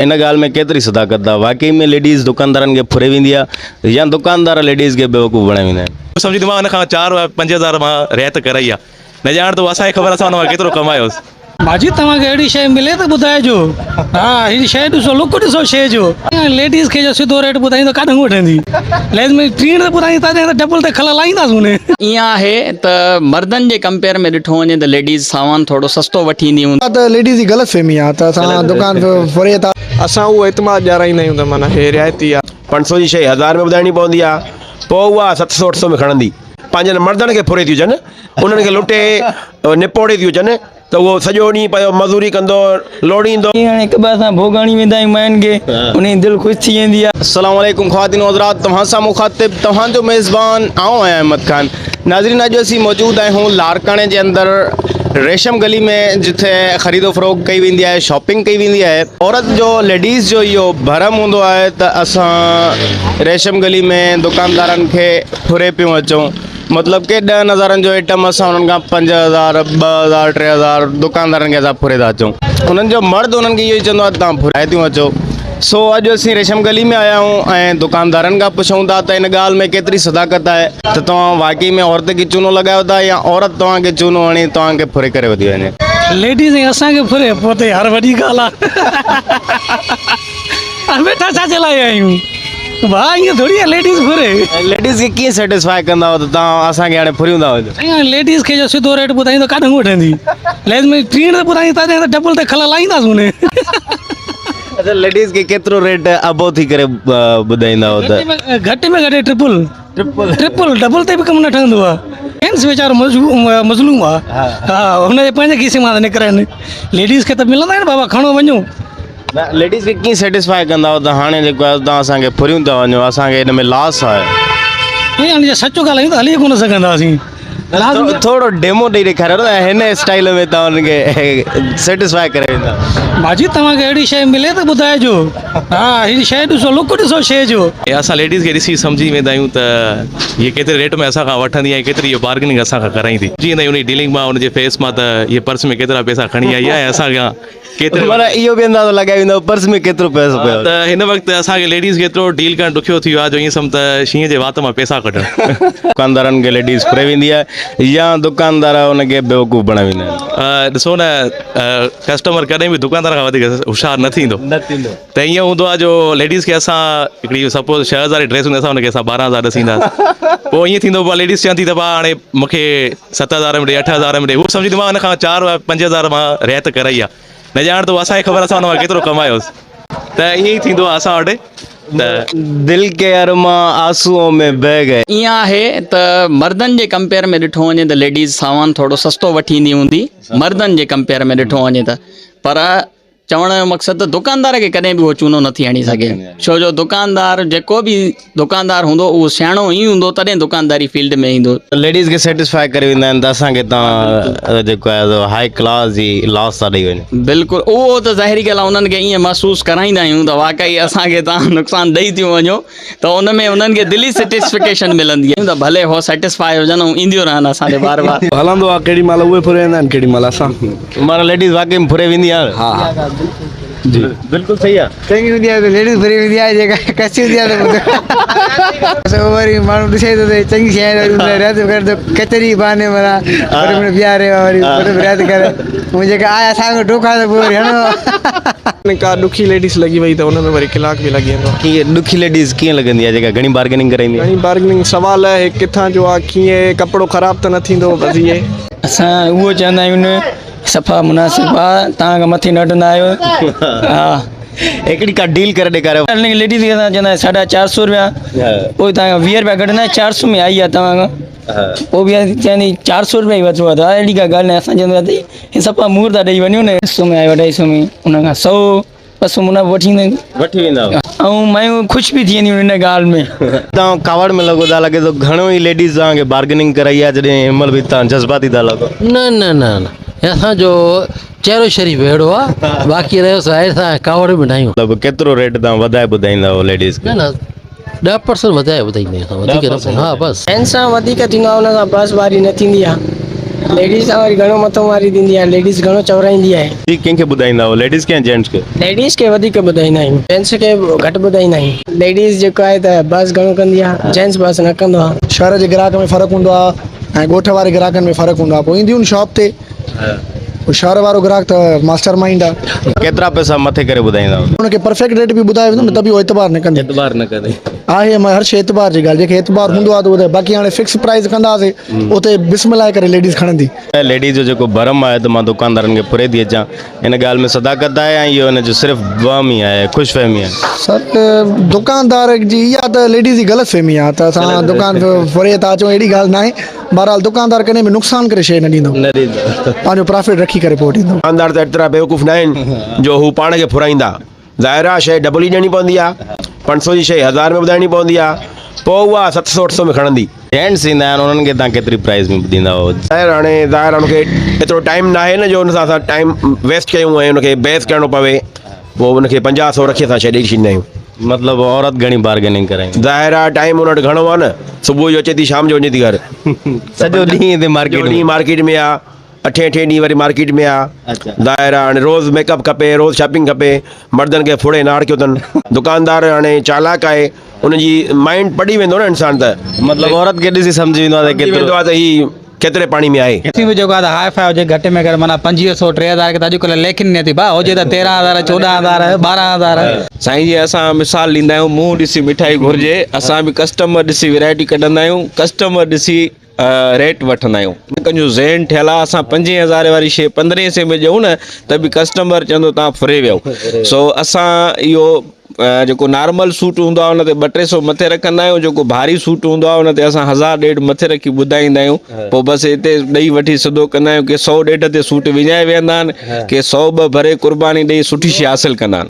ان ڳالهه ۾ ڪيتري صداقت آ؟ واقعي ۾ ليڊيز دڪاندارن کي ڦري ويندي آ يا دڪاندار ليڊيز کي بيوقوف بڻائي ويندا آهن؟ سمجهي ته مان ان کان چار 5000 مان رعايت ڪرائي آ نه ڄاڻ ته اسان کي خبر اسان ان مان ڪيترو ڪمايوس. باجي توهان کي اهڙي شيء ملي ته ٻڌائجو ها هي شيء ڏسو لڪ ڏسو شيء جو ليڊيز کي جو سڌو ريٽ ٻڌائيندو ڪاڏهون وٺندي لازمي ٽيڻ ته ٻڌائين تڏهن ته ڊبل تي کل لائينداسون ني. ائين آهي ته مردن جي ڪمپيئر ۾ ڏٺو وڃي ته ليڊيز سامان ٿورو سستو وٺي ايندي هوندي. اها ته ليڊيز جي غلط فهمي آ ته اسان دڪان ڦري ٿا. اسان اهو اعتماد ڏيارائيندا آهيون ته معنيٰ هي رعايتي آ. 500 جي شيء هزار ۾ ٻڌائڻي پوندي آ پوء اها ست سو اٺ سو ۾ کڻندي. پنهنجن مردن کي ڦري ٿيون اچن انهن کي لٽي نپوڙي ٿيون اچن ته اهو سڄو ڏينهن پيو مزوري ڪندو لوڙيندو. هاڻي هڪ ٻئي سان ڀوڳ هڻي ويندا آهيون ماين کي انهي جي دل خوش ٿي ويندي آهي. السلام عليڪم خواتين و حضرات توهان سان مخاطب توهان جو ميزبان آئون آهيان احمد خان ناظرين اڄ اسين موجود آهيون لاڙڪاڻي جي اندر ريشم گلي ۾ جتي خريد و فروخت ڪئي ويندي آهي شاپنگ ڪئي ويندي آهي عورت جو ليڊيز جو اهو ڀرم هوندو آهي ته اسان ريشم گلي ۾ دڪاندارن کي ڦري پيون اچون مطلب ڪي ڏهن هزارن جو آئٽم اسان انهن کان 5000، 2000، 3000 دڪاندارن کي اسان ڦري ٿا اچون انهن جو مرد انهن کي اهو ئي چوندو آهي ته توهان ڦرائي ٿيون اچو سو اڄ اسين ريشم گلي ۾ آيا آهيون ۽ دڪاندارن کان پڇون ٿا ته ان ڳالهه ۾ ڪيتري صداقت آهي ته توهان واقعي ۾ عورت کي چونو لڳايو ٿا يا عورت توهان کي چونو هڻي توهان کي ڦري ڪري وڌي وڃي. ليڊيز ۽ اسان کي ڦري پوء ته يار وڏي ڳالهه آهي ويٺا ڇا جي لاء آهيون. ڀاء ائين ٿوري آهي ليڊيز ڦري. ليڊيز کي ڪيئن سيٽسفائي ڪندا آهيو ته توهان اسان کي هاڻي ڦريون ٿا وڃو. سائين هاڻي ليڊيز کي جو سڌو ريٽ ٻڌائيندو ڪاڏهون وٺندي لازمي ٽيڻ ته ٻڌائين تڏهن ته ڊبل تي کل لائينداسون ني. اڇا ليڊيز کي ڪيترو ريٽ ابو ٿي ڪري ٻڌائيندا آهيو ته. گهٽ ۾ گهٽ ٽرپل ٽرپل ڊبل تي به ڪم نه ٺهندو آهي جينٽس ويچارو مظلوم آهي ها هن جي پنهنجي کيسي مان ٿا نڪرن ليڊيز کي ته ملندا آهن بابا کڻو وڃو. نه ليڊيز کي ڪيئن سيٽسفائي ڪندا آهيو ته هاڻي جيڪو آهي توهان اسان کي ڦريون ٿا وڃو اسان کي ان ۾ لاس آهي. نه هاڻي جي سچ ڳالهايون ته هلي ڪونه سگهنداسين. ٿورو ڊيمو ڏئي ڏيکاريو نه هن اسٽائل ۾ توهان انهن کي سيٽسفائي ڪري ويندا. باجي توهان کي اهڙي شيء ملي ته ٻڌائجو ها هي شيء ڏسو لڪ ڏسو شيء جو. اسان ليڊيز کي ڏسي سمجهي ويندا آهيون ته هيء ڪيتري ريٽ ۾ اسان کان وٺندي ۽ ڪيتري هيء بارگيننگ اسان کان ڪرائيندي. سمجهي ويندا آهيون ان جي ڊيلنگ مان ان جي فيس مان ته هيء پرس ۾ ڪيترا پئسا کڻي آئي آهي ۽ اسان کان ڪيتري معنيٰ اهو به اندازو لڳائي ويندو پرس ۾ ڪيترو پئسو پيو ته هن وقت اسان کي ليڊيز کي ايترو ڊيل ڪرڻ ڏکيو ٿي ويو آهي جو ائين سمجهه ته شينهن جي وات مان پئسا ڪڍڻ. دڪاندارن کي ليڊيز ڦري ويندي آهي يا دڪاندار ان کي بيوقوف بڻائي ويندا آهن. ڏسو نه ڪسٽمر ڪڏهن به دڪاندار کان وڌيڪ هوشيار نه ٿيندو نه ٿيندو ته ائين هوندو آهي جو ليڊيز کي اسان هڪڙي سپوز 6000 جي ڊريس هوندي اسان ان کي اسان 12000 ڏسينداسين پوء ائين ٿيندو پوء ليڊيز چوندي ته ڀاء هاڻي مون کي 7000 ۾ ڏي 8000 ۾ ڏي هو سمجهي ٿي مان ان کان 4 5000 مان رعايت ڪرائي آ نه ڄاڻ ته اسان کي خبر اسان ان مان ڪيترو ڪمايوس ته ائين ئي ٿيندو آ اسان وٽ ته. دل ڪي ارمان آنسوئون ۾ بهه گئي. ائين آهي ته مردن جي ڪمپيئر ۾ ڏٺو وڃي ته ليڊيز سامان ٿورو سستو وٺي ايندي هوندي مردن جي ڪمپيئر ۾ ڏٺو وڃي ته پر چوڻ جو مقصد ته دڪاندار کي ڪڏهن به اهو چونو نٿي هڻي سگهي ڇو جو دڪاندار جيڪو به دڪاندار هوندو اهو سياڻو ئي هوندو تڏهن دڪانداري فيلڊ ۾ ايندو. ليڊيز کي سيٽسفائي ڪري ويندا آهن ته اسان کي توهان جيڪو آهي سو هائي ڪلاس جي لاس ٿا ڏئي وڃو. بلڪل اهو ته ظاهري ڳالهه آهي انهن کي ائين محسوس ڪرائيندا آهيون ته واقعي اسان کي توهان نقصان ڏئي ٿيون وڃو ته ان ۾ انهن کي دلي سيٽسفڪيشن ملندي آهي ته ڀلي هو سيٽسفائي هجن ۽ اينديون رهن اسان ڏي بار بار. هلندو آهي ڪيڏي مهل اهي ڦري ويندا آهن ڪيڏي مهل اسان. معنيٰ ليڊيز واقعي ۾ ڦري ويندي آهي. ها ها جي بلڪل صحيح آهي. چڱي هوندي آهي ته ليڊيز ڦري ويندي آهي جيڪا ڪچي هوندي آهي ته پوء وري ماڻهو ڏسي ٿو ته چڱي شيء آهي وري ان لاء رعايت ڪري ٿو ڪچهري بهاني معنيٰ وري مون بيهاري وري وري رعايت ڪري پوء جيڪا آيا اسان کي ڊوکا ته پوء وري هڻو. ڪا ڏکي ليڊيز لڳي وئي ته ان ۾ وري ڪلاڪ به لڳي ويندو آهي. ڪيئن ڏکي ليڊيز ڪيئن لڳندي آهي جيڪا گهڻي بارگيننگ ڪرائيندي آهي. گهڻي بارگيننگ سوال آهي ڪٿان جو آهي ڪيئن ڪپڙو خراب ته نه ٿيندو بس اهي. اسان اهو چوندا آهيون صفا مناسب آ توهان کان مٿي نه وٺندا آهيو ها. هڪڙي ڪا ڊيل ڪري ڏيکاريو. ليڊيز کي اسان چوندا آهيون ساڍا چار سو روپيا پوء توهان کان 20 روپيا گهٽ نه چار سو ۾ آئي آ توهان کان پوء به چوندي چار سو روپيا ئي وٺو آ دادا اهڙي ڪا ڳالهه نه اسان چوندا آهيون هي صفا مور ٿا ڏئي وڃو نه سو ۾ آيو اڍائي سو ۾ ان کان سو ٻه سو منافعو وٺي ويندا آهيون. وٺي ويندا آهيو. ۽ مايون خوش به ٿي وينديون آهن ان ڳالهه ۾. توهان ڪاوڙ ۾ لڳو ٿا لڳي ٿو گهڻو ئي ليڊيز توهان کي بارگيننگ ڪرائي آهي جڏهن هن مهل به توهان جذباتي ٿا لڳو. نه نه نه نه اسان جو چهرو شريف اهڙو آ باقي رهيو سو اسان ڪاوڙ ۾ ناهيون. مطلب ڪيترو ريٽ توهان وڌائي ٻڌائيندا آهيو ليڊيز کي. نه نه 10% وڌائي ٻڌائيندا آهيون اسان وڌيڪ نه ها بس. جنهن سان وڌيڪ ٿيندو آهي ان سان بحث باري نه ٿيندي آهي. ليڊيز سان وري گهڻو مٿو ماري ٿيندي آهي ليڊيز گهڻو چورائيندي آهي. وڌيڪ ڪنهن کي ٻڌائيندا آهيو ليڊيز کي يا جينٽس کي؟ ليڊيز کي وڌيڪ ٻڌائيندا آهيون جينٽس کي گهٽ ٻڌائيندا آهيون ليڊيز جيڪو آهي ته بحث گهڻو ڪندي آهي جينٽس بحث نه ڪندو آهي. شهر جي گراهڪ ۾ فرق هوندو آهي ۽ ڳوٺ واري گراهڪن ۾ فرق هوندو آهي پوء اينديون آهن شاپ تي پوء شهر وارو گراهڪ ته ماسٽر مائينڊ آهي. ڪيترا پئسا مٿي ڪري ٻڌائيندا آهيو؟ ان کي پرفيڪٽ ريٽ به ٻڌايو ويندو نه ته به اهو اعتبار نه ڪندي. اعتبار نه ڪندي. آهي هر شيء اعتبار جي ڳالهه جنهن کي اعتبار هوندو آهي ته ٻڌائي باقي هاڻي فڪس پرائز ڪنداسين اتي بسم الله ڪري ليڊيز کڻندي. ليڊيز جو جيڪو ڀرم آهي ته مان دڪاندارن کي ڦري ٿي اچان ان ڳالهه ۾ صداقت آهي ۽ اهو ان جو صرف وهم ئي آهي خوش فهمي آهي. سر دڪاندار جي اها ته ليڊيز جي غلط فهمي آهي ته اسان دڪان ڦري ٿا اچون اهڙي ڳالهه ناهي بهرحال دڪاندار ڪڏهن به نقصان ڪري شيء نه ڏيندو نه ڏيندو پنهنجو پرافٽ رکي ڪري پوء ڏيندو. دڪاندار ته ايترا بيوقوف ناهن جو هو پاڻ کي ڦرائيندا ظاهر آهي شيء ڊبل ئي ڏيڻي پوندي آهي 500 جي شيء 1000 ۾ ٻڌائڻي پوندي آهي پوء اها 700 800 ۾ کڻندي. جينٽس ايندا آهن انهن کي توهان ڪيتري پرائز ۾ ڏيندا آهيو؟ ظاهر هاڻي ظاهر آهي ان کي ايترو ٽائيم ناهي نه جو ان سان اسان ٽائيم ويسٽ ڪيون ۽ ان کي بحث ڪرڻو پوي پوء ان کي 50 سو رکي اسان شيء ڏئي ڇڏيندا آهيون. مطلب عورت گهڻي بارگيننگ ڪرائيندي. ظاهر آهي ٽائيم ان وٽ گهڻو آهي نه صبح جو اچي ٿي شام جو وڃي ٿي گهر. سڄو ڏينهن هتي مارڪيٽ سڄو ڏينهن مارڪيٽ ۾ آهي. اٺين اٺين ڏينهن وري مارڪيٽ ۾ آ ظاهر آ هاڻي روز ميڪ اپ کپي روز شاپنگ کپي مردن کي ڦوڙي ناڙ ڪيو اٿن دڪاندار هاڻي چالاڪ آهي ان جي مائنڊ پڙهي ويندو نه انسان ته مطلب عورت کي ڏسي سمجهي ويندو آ ته سمجهي ويندو آ ته هي ڪيتري پاڻي ۾ آهي. اسين به جيڪو آ ته هاء فاء هجي گهٽ ۾ گهٽ معنيٰ 25 سو 3000 کي ته اڄڪلهه ليکين نه ٿي ڀاء هجي ته 13000 14000 12000. سائين جي اسان مثال ڏيندا آهيون منهن ڏسي مٺائي گهرجي اسان به ڪسٽمر ڏسي ورائٽي ڪڍندا آهيون ڪسٽمر ڏسي ريٽ وٺندا آهيون ڪن جو ذهن ٺهيل آهي اسان پنجين هزاري واري شي پندرهين سي ۾ ڏيون نه ته به ڪسٽمر چوندو تان ڦري ويو سو اسان اهو جيڪو نارمل سوٽ هوندو آهي ان تي ٻه ٽي سو مٿي رکندا آهيون جيڪو ڀاري سوٽ هوندو آهي ان تي اسان هزار ڏيڍ مٿي رکي ٻڌائيندا آهيون پوء بس هتي ڏئي وٺي سڌو ڪندا آهيون ڪي سو ڏيڍ تي سوٽ وڃائي ويهندا آهن ڪي سو ٻه ڀري قرباني ڏئي سٺي شي حاصل ڪندا آهن.